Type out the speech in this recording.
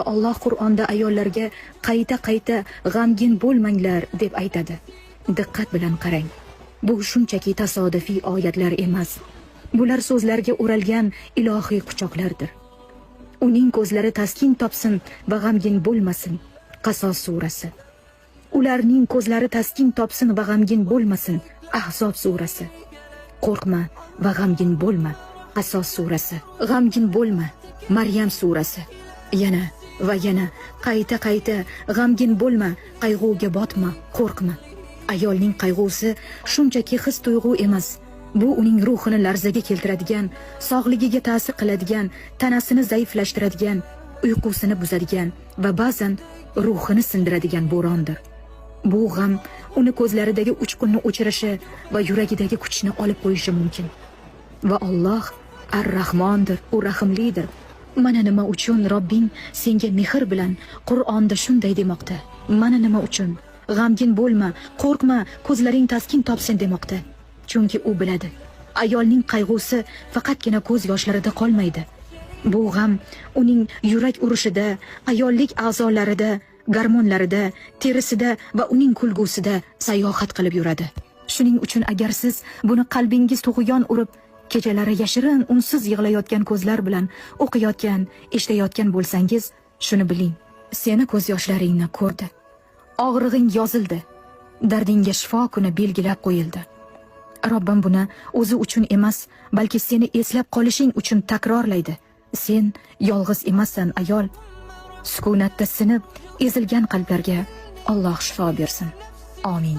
Alloh Qur'onda ayollarga qayta-qayta g'amgin bo'lmanglar deb aytadi. Diqqat bilan qarang. Bu shunchaki tasodifiy oyatlar emas. Bular so'zlarga o'ralgan ilohiy quchoqlardir. Uning ko'zlari taskin topsin va g'amgin bo'lmasin. Qasos surasi. Ularning ko'zlari taskin topsin va g'amgin bo'lmasin. Ahzob surasi. Qo'rqma va g'amgin bo'lma. Qasos surasi. G'amgin bo'lma. Maryam surasi. Yana va yana qayta-qayta g'amgin bo'lma, qayg'uga botma, qo'rqma. Ayolning qayg'usi shunchaki his tuyg'u emas. Bu uning ruhini larzaga keltiradigan, sog'ligiga ta'sir qiladigan, tanasini zaiflashtiradigan, uyqusini buzadigan va ba'zan ruhini sindiradigan bo'rondir. Bu g'am uni ko'zlaridagi uchqunni o'chirishi va yuragidagi kuchni olib qo'yishi mumkin. Va Alloh Ar-Rahmondir, u rahimlidir. Mana nima uchun Robbing senga mehr bilan Qur'onda shunday demoqda. Mana nima uchun g'amgin bo'lma, qo'rqma, ko'zlaring taskin topsin demoqda. Chunki u biladi. Ayolning qayg'usi faqatgina ko'z yoshlarida qolmaydi. Bu g'am uning yurak urishida, ayollik a'zolarida, gormonlarida, terisida va uning kulgusida sayohat qilib yuradi. Shuning uchun agar siz buni qalbingiz tug'yon urib, kechalari yashirin unsiz yig'layotgan ko'zlar bilan o'qiyotgan, eshitayotgan bo'lsangiz, shuni biling. Seni ko'z yoshlaringni ko'rdi. Og'rig'ing yozildi. Dardingga shifo kuni belgilab qo'yildi. Robbim buni o'zi uchun emas, balki seni eslab qolishing uchun takrorlaydi. Sen yolg'iz emassan, ayol. Sukunatda sinib, ezilgan qalblarga Alloh shifo bersin. Amin.